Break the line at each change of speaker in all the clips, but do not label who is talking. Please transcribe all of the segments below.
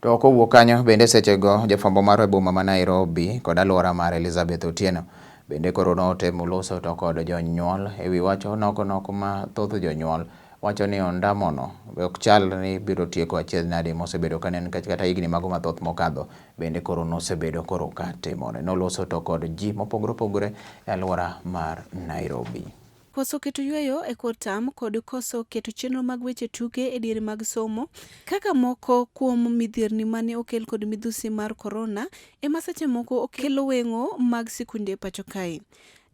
To kowuok kanyo bende sechego jafwambo marwa e boma ma Nairobi kod alwora mar Elizabeth Otieno bende koro notemo loso to kod jonyuol ewi wach nogo nogo ma thoth jonyuol wacho ni ondamono ok chal ni biro tieko achiedh nade mosebedo kaneno nikech kata higni mago mathoth mokadho bende koro nosebedo koro ka timore. Noloso to kod ji mopogore opogore e alwora mar Nairobi.
Koso keto yweyo e kor term kod koso keto chenro mag weche tuke e diere mag somo kaka moko kuom midhierni mane okel kod midhusi mar korona ema seche moko okelo weng'o mag sikunde e pacho kae.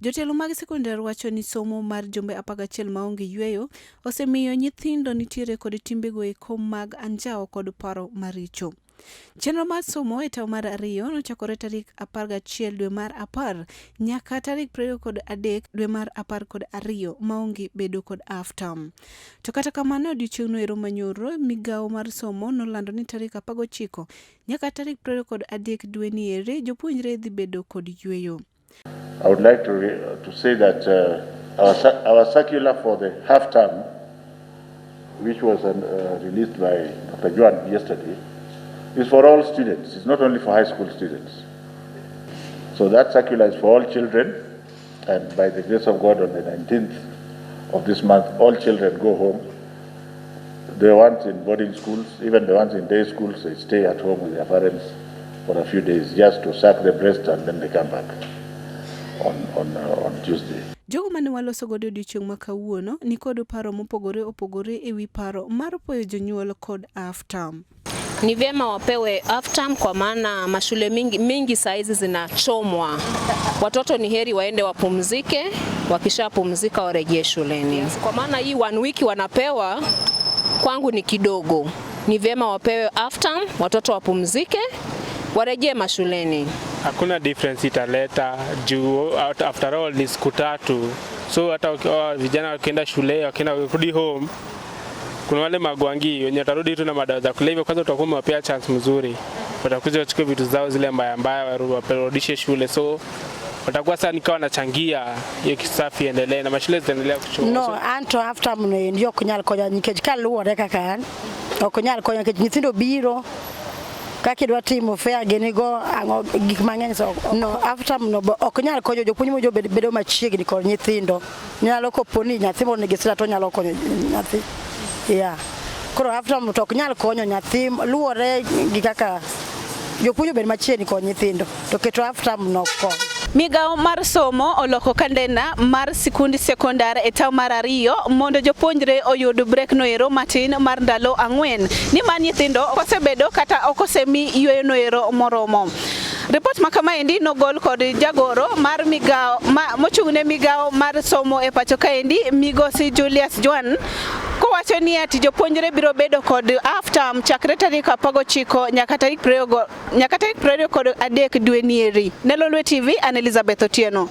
Jotelo mag sekondar wacho ni somo mar jumbe 11 maonge yweyo osemiyo nyithindo nitiere kod timbego eko mag anjawo kod paro maricho. Chenro mar somo e term mar ariyo nochakore tarik 11 dwe mar 10 nyaka tarik 23 dwe mar 12 maonge bedo kod half term. To kata kamano e odiochieng'no ero manyoro, migawo mar somo nolando ni tarik 19 nyaka tarik 23 dwe ni eri jopuonjre dhi bedo kod yweyo.
I would like to say that our circular for the half term, which was released by Dr. Joan yesterday, is for all students. It's not only for high school students. So that circular is for all children, and by the grace of God, on the 19th of this month, all children go home. The ones in boarding schools, even the ones in day schools, they stay at home with their parents for a few days just to suck the breast, and then they come back on Tuesday.
Jogo mane waloso godo odiochieng' ma kawuono ni kod paro mopogore opogore ewi paro mar puoyo jonyuol kod half term.
Ni vyema wapewe half term kwa maana mashule mingi, mingi saa hizi zinachomwa. Watoto ni heri waende wapumzike, wakishapumzika warejee shuleni. Kwa maana hii one week wanapewa kwangu ni kidogo. Ni vyema wapewe half term, watoto wapumzike, warejee mashuleni.
Hakuna difference italeta juu after all ni siku 3, so hata vijana wakienda shule, wakienda kurudi home, kuna wale magwangi wenye watarudi tu na madawa za kulevya. Kwanza utakuwa umewapea chance mzuri, watakuja wachukue vitu zao zile mbaya mbaya, warudishe shule, so watakuwa sasa nikawa wanachangia hiyo kisafi endelee na mashule zitaendelea kuchoma.
No, anto half term no endi ok nyal konyo nikech kaluwore kaka an ok nyal konyo nikech nyithindo biro kaka idwa timo fair gini go ang'o gik mang'eny, so no, half term no ok nyal konyo jopuonj mojo bedo machiegni kod nyithindo. Nyalo kopo ni nyathi moro nigi sida to nyalo konyo nyathi, yeah. Koro half term to ok nyal konyo nyathi luwore gi kaka jopuonj obed machiegni kod nyithindo to keto half term no ok kony.
Migawo mar somo oloko kalenda mar sikund sekondar e term mar ariyo mondo jopuonjre oyud break noero matin mar ndalo 4 nimar nyithindo osebedo kata ok osemi yweyo noero moromo. Ripot ma kamaendi nogol kod jagoro mar migawo mochung' ne migawo mar somo e pacho kaendi, Migosi Julius Jwan, kowacho ni ati jopuonjre biro bedo kod half term chakre tarik 19 nyaka tarik 23 dwe nieri. Ne Lolwe TV, an Elizabeth Otieno.